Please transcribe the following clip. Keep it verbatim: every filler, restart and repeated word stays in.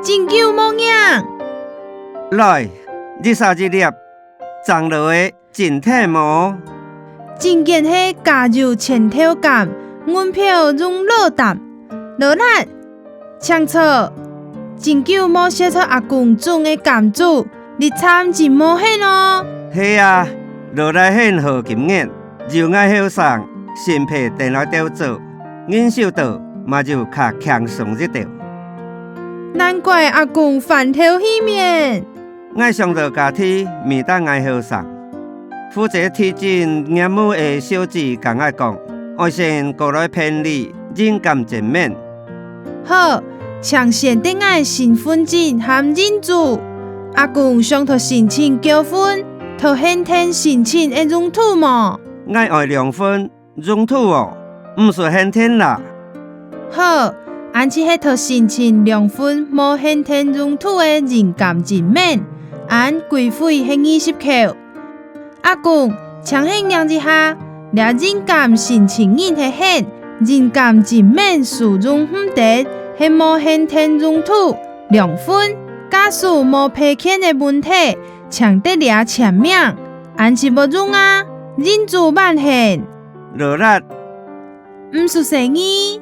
真久無䀴。來，一儕一粒，正來个，真甜無？真經係加油千頭柑，阮票用老擔。勞力，請坐。真久無食著阿公種个柑子， 這站真無䀴哦。係啊，勞力䀴好今日，有𠊎後生，新配等來鬥做，人手多，嘛有較輕鬆一兜。難怪阿公歡頭喜面。𠊎想著該地，毋單𠊎後生，負責地政業務个小姐甲𠊎講，愛先過來辦理印鑑證明。 好，請先得𠊎身份證和印仔。阿公想討申請繳份，討限定申請个用途無？𠊎愛兩份，用途哦，毋使限定啦。好，恁就係討申請兩份無限定用途个印鑑證明，恁規費係二十箍。 阿公，請你䀴一下，這印鑑申請人係你，印鑑證明使用毋得，係無限定用途，兩份，假使無別件个問題，請在這簽名，恁就無用啊，印仔還你。勞力。毋使細義。